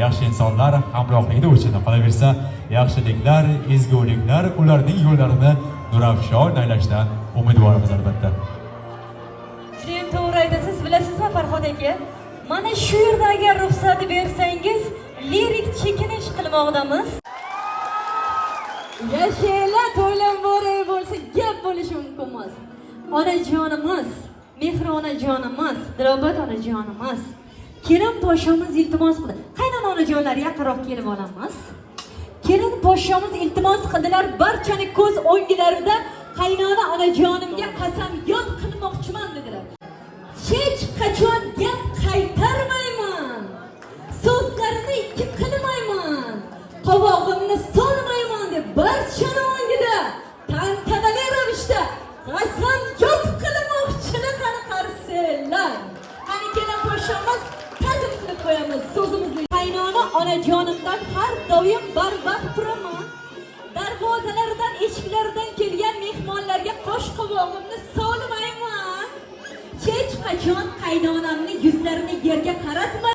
Yaxshi insonlar hamrohligida uchun, qolaversa, yaxshiliklar, ezguliklar ularning yo'llarini nurafshon aylashdan umidvormiz, albatta. Judayam to'g'ri aytasiz. Bilasizmi, Farhod aka, mana shu yerda agar ruxsat bersangiz, lirik chekinish qilmoqdamiz. Yashanglar, to'ylar muborak bo'lsin, gap bo'lishi mumkin emas. Onajonimiz, Mehri onajonimiz, Dilobod onajonimiz, kelin poshshomiz iltimos qildi. Qaynona onajonlar, yaqinroq kelib olamiz. Kelin poshshomiz iltimos qildilar, barchani ko'z o'nglarida qaynona onajonimga qasam yod qilmoqchiman dedilar. Hech qachon gap qaytarmayman. So'zlarini ikki qilmayman. Qovog'imni solmayman deb barchani o'ngida tantanali ravishda qasam yod qilmoqchini qani qarsalar. Qani, kelin poshshomiz, ta'zim qilib qo'yamiz so'zimizni. Qaynona onajonimdan har doim barvaqt turaman. Darvozalaridan, eshiklaridan kelgan mehmonlarga qosh qovog'imni solmayman. Hech qachon qaynonamni yuzlarini yerga qaratmayman.